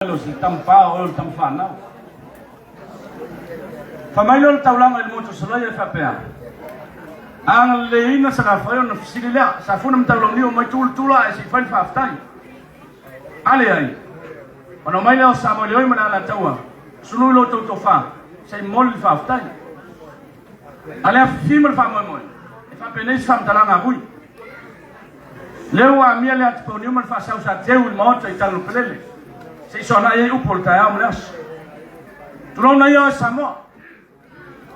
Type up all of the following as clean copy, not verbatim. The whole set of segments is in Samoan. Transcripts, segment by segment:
O se tama o oe o le tama fanau. Fai mai lea o le taulaga i le motu o Savaii e faapea, A agaleleiina Salafai ona fesili lea, Safuna ma Taulauniu omai tu le tula ae se i fai le faafetai. A leai, ona omai lea o Samoeleoi ma le Alataua, sulu i lo outou tofa, se i momoli le faafetai. A le afifi ma le faamoemoe, e faapenei se faamatalaga a Vui. Lea ua amia le atipauniu ma le faasau sa teu i le maota i Talelopelele, se i soanai ai upu o le taeao ma le aso. Tulouna ia oe Samoa,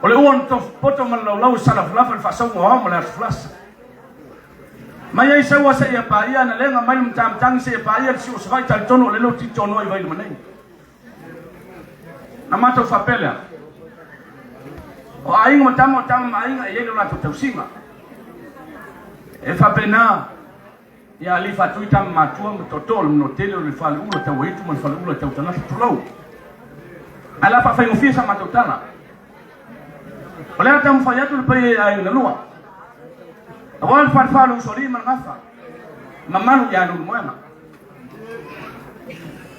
o le ua na tofu poto ma le laulau e salafalafa i le faasauga o ao ma le aso falasa. Mai ai saua seia paia analega mai le matamatagi seia paia le siu o Savaii talitonu o lele ua titonoa i Vailima nei. Na matou faapea lea, o aiga ma tama, o tama ma aiga e i ai lo latou tausiga. E faapena ia alii faatui tama matua ma tootoo o le manotele o le faleula tauaitu ma le faleula tautanata tulou. Ae la faafaigofie sa matou tala. O lea taumafai atu le paia i aiga na lua. Aua le falefa o le usoalii ma le gafa, mamalu ia Leulumoega.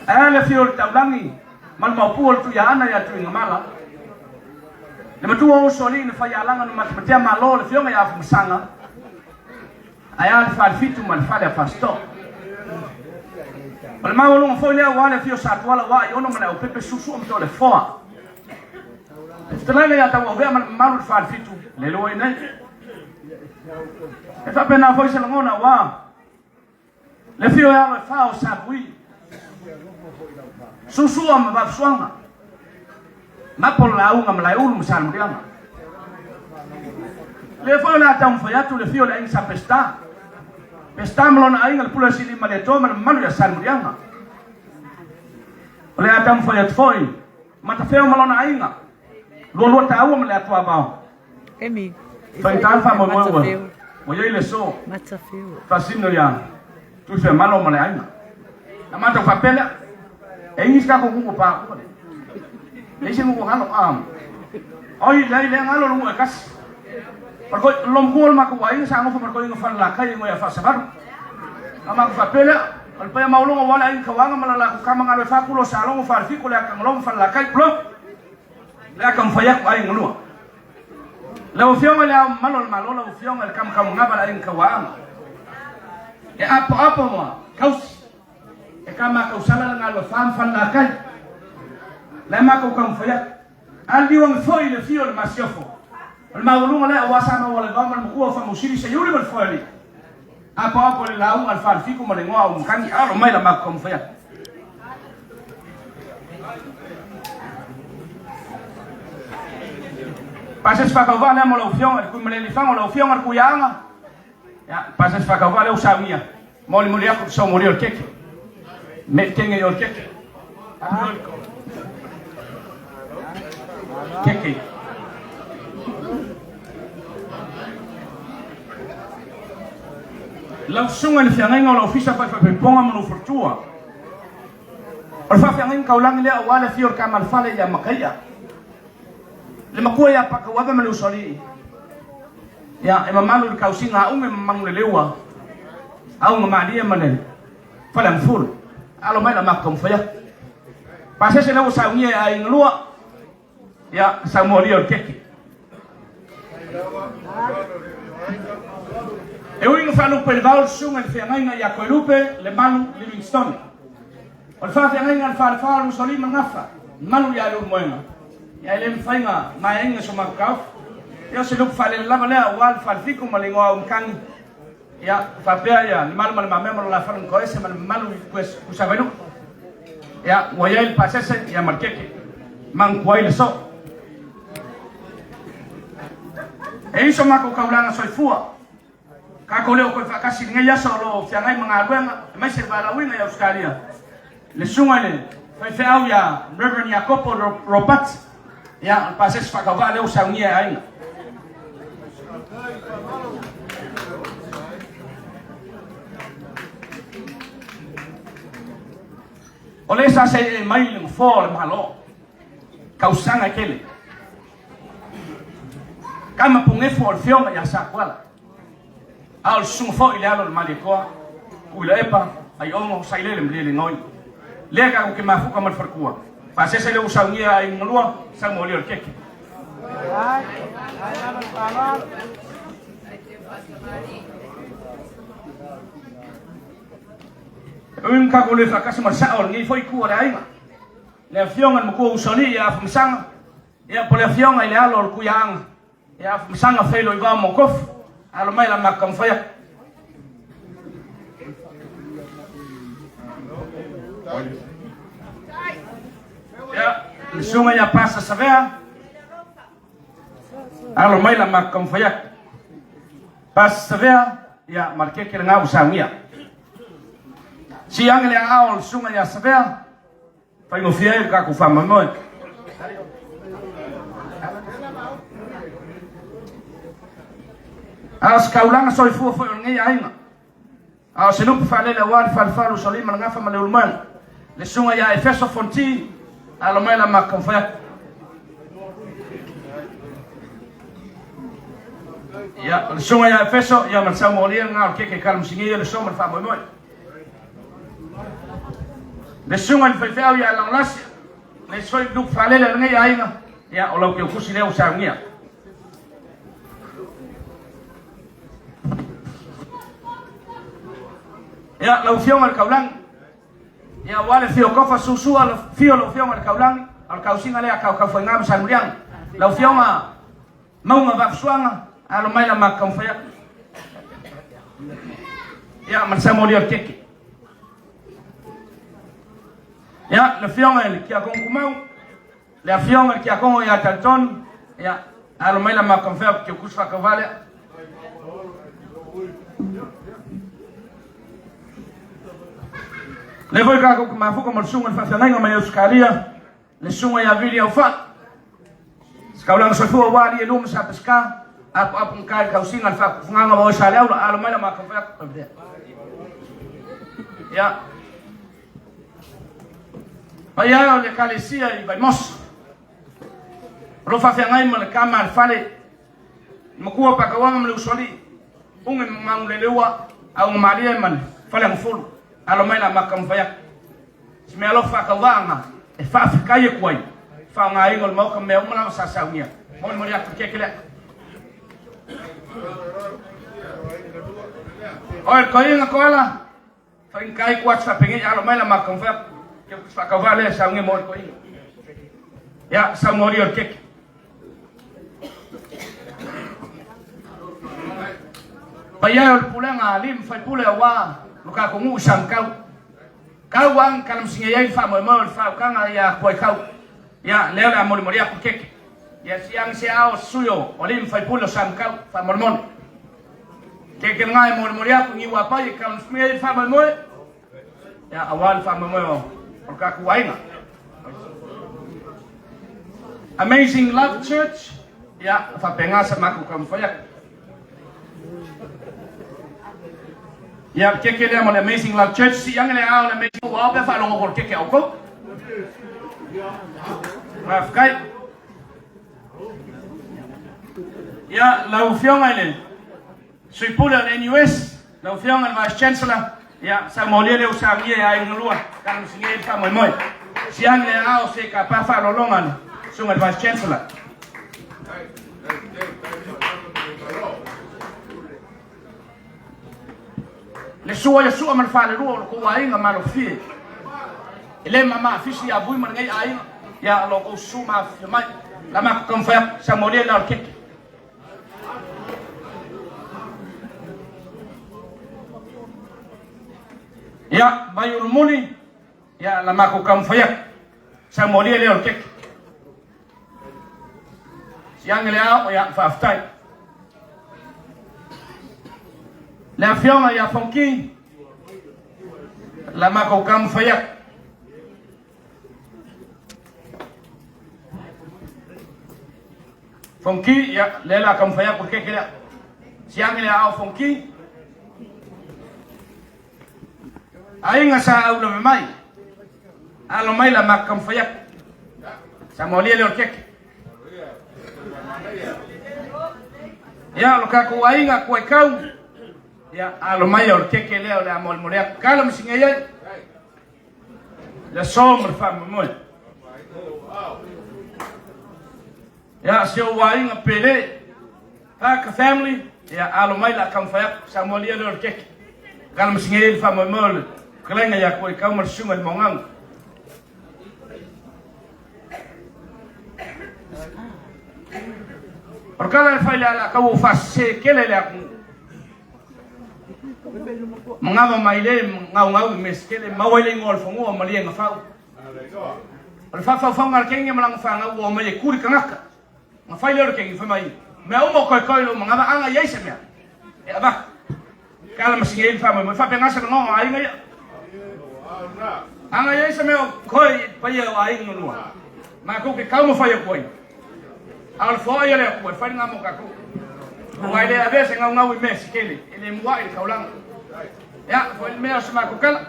Ae a le afio o le taulagi ma le maopu o le Tuiaana ia Tuigamala, le matua o Usoalii na faialaga na matematea malo le afioga ia Afamasaga, ae a le Falefitu ma le Fale a Fasitoo. O le maualuga foi lea aua le afio o Satuala aua Aiono ma le Aupepe Susu ma Toleafoa. Le fetalaiga ia Tauauvea ma le mamalu i le Falefitu le lua i nei. E faapena foi se lagona aua Le afio e alo e fa o Savui, Susua ma Vafisuaga, Mapo le lauga ma Laeulu ma Salemaliaga. Lea foi o le a taumafai atu le afio o le aiga sa Peseta, Peseta ma lona aiga le pule sili ma le Atoa ma le mamalu ia Salemaliaga. O le a taumafai atu foi Matafeo ma lona aiga, Lualua taua ma le Atuavao. Emi. Faigata le faamoemoe ua ua i ai le aso faasino ia Tuifeamalo ma le aiga. Na matou faapea lea, e igi se tatou nuu pa ua le. Leai se nuu galo a. Oi leai lea galo le nuu e kasi. O le lomatua o le matou aiga sa nofo ma le toeaina falelatai e igoa ia Faasavalu. Na matou faapea lea, o le paia maualuga aua le aiga Tauaga ma le latou tama galo e fa tulo o Salogo, Falefiko, Leatagaloa ma Falelatai. Tulou. Le a taumafai atu aiga lua. Lau Afioga i le Ao Mamalu o le Malo, lau Afioga i le Kamakaumanava le Aiga Tauaana, e apoapo ma tausi e ka makausala le galue fa ma falelatai. Le a matou taumafai atu. A liu ane foi i le afio o le Masiofo, o le maualuga lea aua sa maua le vao ma le matua o Faamausili Seiuli ma le Foealii. Apoapo i le lauga a le Falefitu ma le igoa o Matagi, alo mai la matou taumafai atu. Pasese faatauvaa lea mo lau Afioga i le Tuimalealiifano, lau Afioga i le Tuiaana. Ia, pasese faatauvaa lea ua saunia. Molimoli atu le somolia o le keke. Me kenge i o le keke. Keke. Lau susuga i le feagaiga o le Ofisa Faifaipoipoga ma lou faletua. O le faafeagaiga taulagi lea aua le afio o le Tama a le Fale ia Mataia, le matua ia Pakauave ma le Usoalii. Ia, e mamalu i le tausiga a Ume ma Manuleleua, Auga Malie ma le Faleagafulu. Alo mai la matou taumafai atu. Pasese lea ua saunia e aiga lua, ia, saumolia o le keke. E ui ina faalupe i le vao le susuga i le feagaiga ia Toelupe Lemalu Livingstone. O le faafeagaiga a le Falefa o le Usoalii ma Gafa, malu ia Leulumoega. Ia e le mafai na maeaina so matou taofi. Ia o se lupe faalele lava lea aua le Falefitu ma le igoa o Matagi. Ia faapea ia Lemalu ma le Mamea ma lo la fale Mkoese ma le mamalu i Tuisavailuu. Ia ua i ai le pasese ia ma le keke. Manatu ai le soo. E i so matou taulaga soifua, tatou le o toe faatasi i lenei aso o lo o feagai ma galuega, aemaise le valaauina i Ausetalia, le susuga i le faifeau ia Reverend Iakopo Ropati, ia, o le pasese faatauvaa lea ua saunia e aiga. O le sa se'e mai i le nofoa o le Malo, tausaga e tele. Tama punefu o le Afioga ia Satuala, a o le susuga foi i le alo o le Malietoa, Tuilaepa, Aiono, Sailele ma Lialenoi. Lea ka ke mafuka ma le falekua. Faasese lea ua saunia ai galua, sau molia o le keke. E ui ma tatou le faatasi ma le sao o lenei foi itu o le aiga. Le afioga i le matua usoalii ia Afamasaga, ia po o le afioga i le alo o le Tuiaaga ia Afamasaga Feiloivao Mokofu, alo mai la matou taumafai atu. Ia, le susuga ia Pasa Savea, alo mai la matou taumafai atu. Pasa Savea, ia ma le keke lena ua saunia. Siage le aao o le susuga ia Savea, faigofie ai le tatou faamoemoe. A o se taulaga soifua foi o lenei aiga. A o se lupe faalele aua le falefalu o Solima le Gafa ma le Ulumoega. Le susuga ia Efeso Fonti, alo mai la matou taumafai atu. Ia, o le susuga ia Efeso, ia ma le saumolia lena o le keke kalamasini le so ma le faamoemoe. Le susuga i le faifeau ia Lagolasi, le soi lupe faalele o lenei aiga, ia o lau teutusi lea ua saunia. Ia, lau Afioga i le Taulagi, ia aua le afio o Tofa, susua le afio o lau Afioga i le Taulagi, o le tausiga lea a Tautaufaigā ma Salemuliaga. Lau Afioga Mauga Vaafusuaga, alo mai la matou taumafai atu. Ia, ma le saumolia o le keke. Ia, le Afioga i le Tiakono Tumau, le Afioga i le Tiakono ia Talitonu, ia, alo mai la matou taumafai atu, Teukusi faatauvaa lea. Lea foi tatou te mafuta ma le susuga i le faafeagaiga mai Ausetalia, le susuga ia Vili Aufaa. Se taulaga soifua ua alii e lua ma sa Peseta, apoapo ma tai le tausiga le faatufugaga o oe Saleaula, alo mai la matou taumafai atu. Ia. Paia o le Ekalesia i Vaimoso. O lo o faafeagai ma le tama a le fale, le matua Patauaga ma le usoalii, Uge ma Maguleleua, Augamalie ma le Faleagafulu. Alo mai la matou taumafai atu. Se mea alofa faatauvaaga e faafetai atu ai, faaaogaina o le Maota ma mea uma lava sa saunia. Molimoli atu le keke lea. Oe le toeaina Koala, Faigata ai ku atu faapenei alo mai la matou taumafai atu. Ke ku faatauvaa lea e saunia mo le toeaina. Ia, saumolia o le keke. Paia o le pulega a alii ma faipule aua lo tatou nuu i Samatau. Tau ang kalamasingei ai le faamoemoe o le faautaga ia Kuaikau. Ia, lea o le a molimoli atu le keke. Ia siagi se ao o se sui o alii ma faipule o Samatau, faamolemole. Keke lena e molimoli atu niu a pai e kalamasingei ai le faamoemoe. Ia, aua le faamoemoe o le tatou aiga. Amazing Love Church, ia, faapena sa matou taumafai atu. Ia, keke lea mo le Amazing Love Church, sii ane le ao le Amazing, ua ao pea faalogo ko le keke a outou. Faafetai. Ia, lau Afioga i le Sui Pule o le NUS, lau Afioga i le Vice Chancellor, ia, saumolia lea ua saunia ia aiga lua, kalamasini ai le faamoemoe. Siagi le aao se ka pa faaaloaloga le Susuga i le Vice Chancellor. Le sua ia sua ma le falelua o lo kou aiga malofie. E le mamaafisi ia vui ma lenei aiga, ia lo kou susu ma afifio mai. La matou taumafai atu, saumolia le ao le keke. Ia, mai Ulumuli, ia, la matou taumafai atu. Saumolia lea o le keke. Siage le ao, ia, faafetai. Le afioga ia Fonki, la matou taumafai atu. Fonki, ia, lea la taumafai atu le keke lea. Siage le aao Fonki. Aiga sa aulave mai. Alo mai la matou taumafai atu. Sa molia lea o le keke. Ia, o lo tatou aiga Kuaikau. Ia, alo mai o le keke lea o le a molimoli atu. Kala ma singei ai. Le aso ma le faamoemoe. Ia, si ou aiga pele, Parker family, ia, alo mai la taumafai atu, Samoa lia lea o le keke. Kala ma singei le faamoemoe o le fetalaiga ia Koikau ma le susuga i le Mogaga. O le tala e fai le Alataua ua faasese tele le atunuu. Manava mai le gaugau i mea se tele, maua ai le igoa o le fanua o Maliegafau. O le faafaufauga a le teine ma lana fanau ua omai e tuli tagata. Na fai lea o le teine fai mai, mea uma o koekoe i lou manava, ana i ai se mea e avatu. Ke ala masini ai le faamoemoe. Faapena se lagona o aiga ia. Ana i ai se mea o koe i paia o aiga lua, matou te taumafai atu ai. A o le foai a le Atua e fai lena mo tatou. Aua e le avea se gaugau i mea se tele, e le mua'i le taulaga. Ia, foi le mea o se matou tala.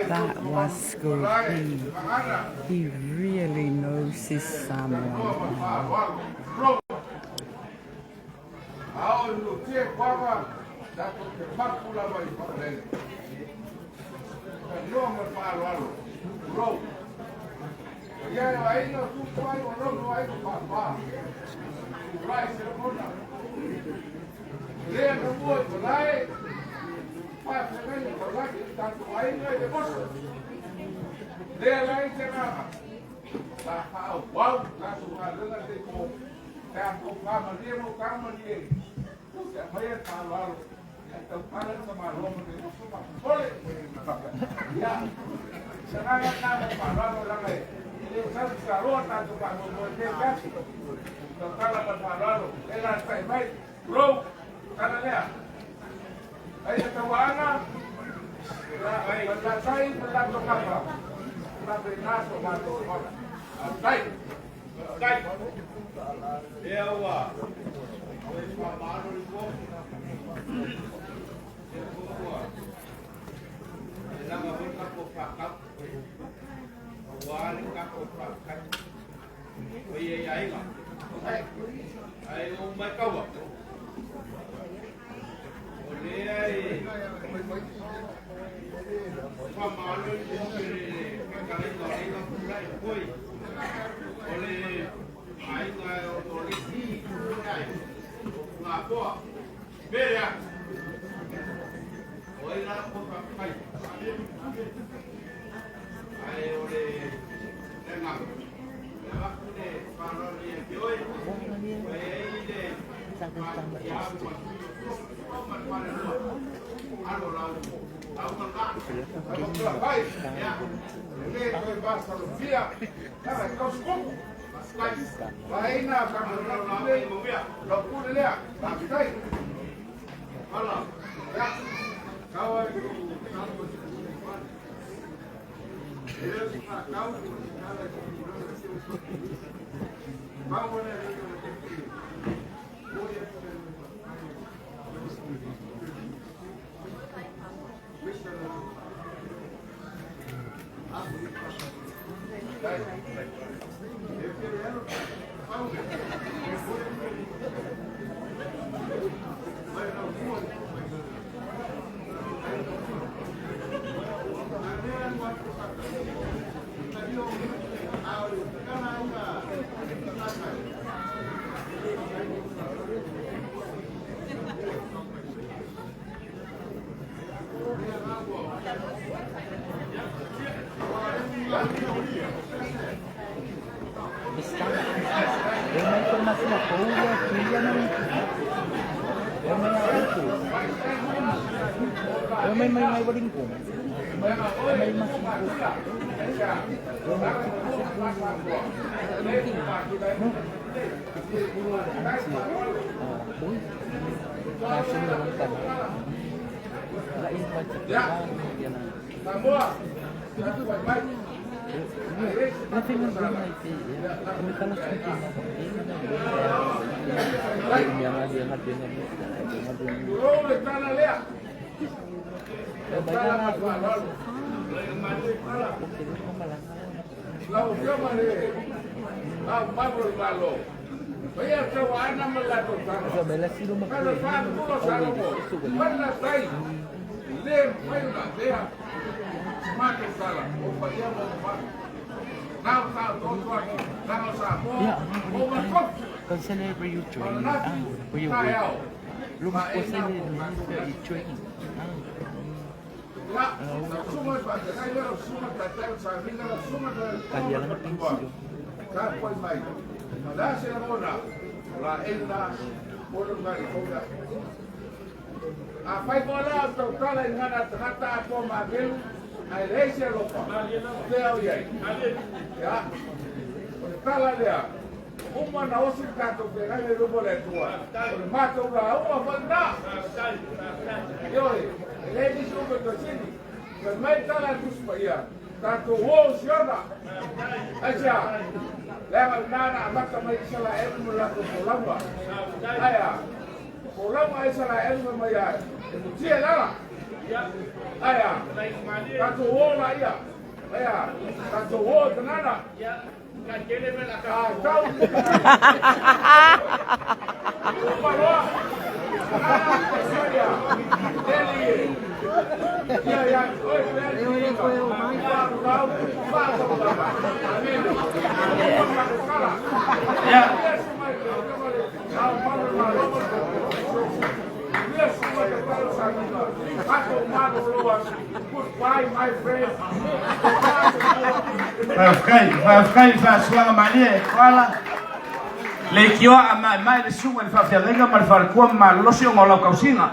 That was good. He really knows his Samoan now. Yeah, consider where you join, where you work. Look, consider where you join. Faafetai, faafetai i le faasoaga malie e Tuala. Le ikioa a maemae le susuga i le faafeagaiga ma le faletua ma malolosi ona o lau tausiga.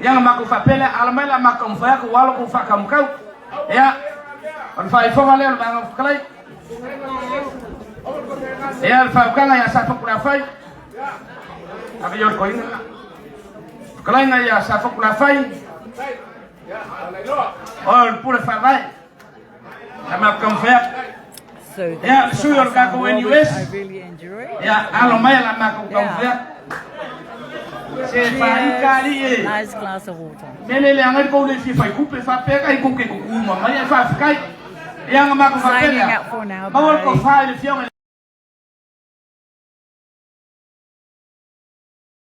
Ia na matou faapea lea, ala mai le a matou taumafai atu ua alo tou faataumatau. Ia, o le faaifoga lea o le Vaega Fetalai. Ia, le faautaga ia Safotulafai. Ave i o le toeaina lena. Fetalaiga ia Safotulafai. O le pule faavae. A matou taumafai atu. So Ia, that's le the sui o le tatou Samoa, which NUS. I really enjoy. Ia, alo mai la matou taumafai atu. Se faaika alii e. Nice glass of water. Mele le agai kou le fia faikupe faapea kai kou ke kuku ma mai e faafetai. Ia nga matou faapea Signing lea. out for now. Maua le Bye. tofa i le Afioga i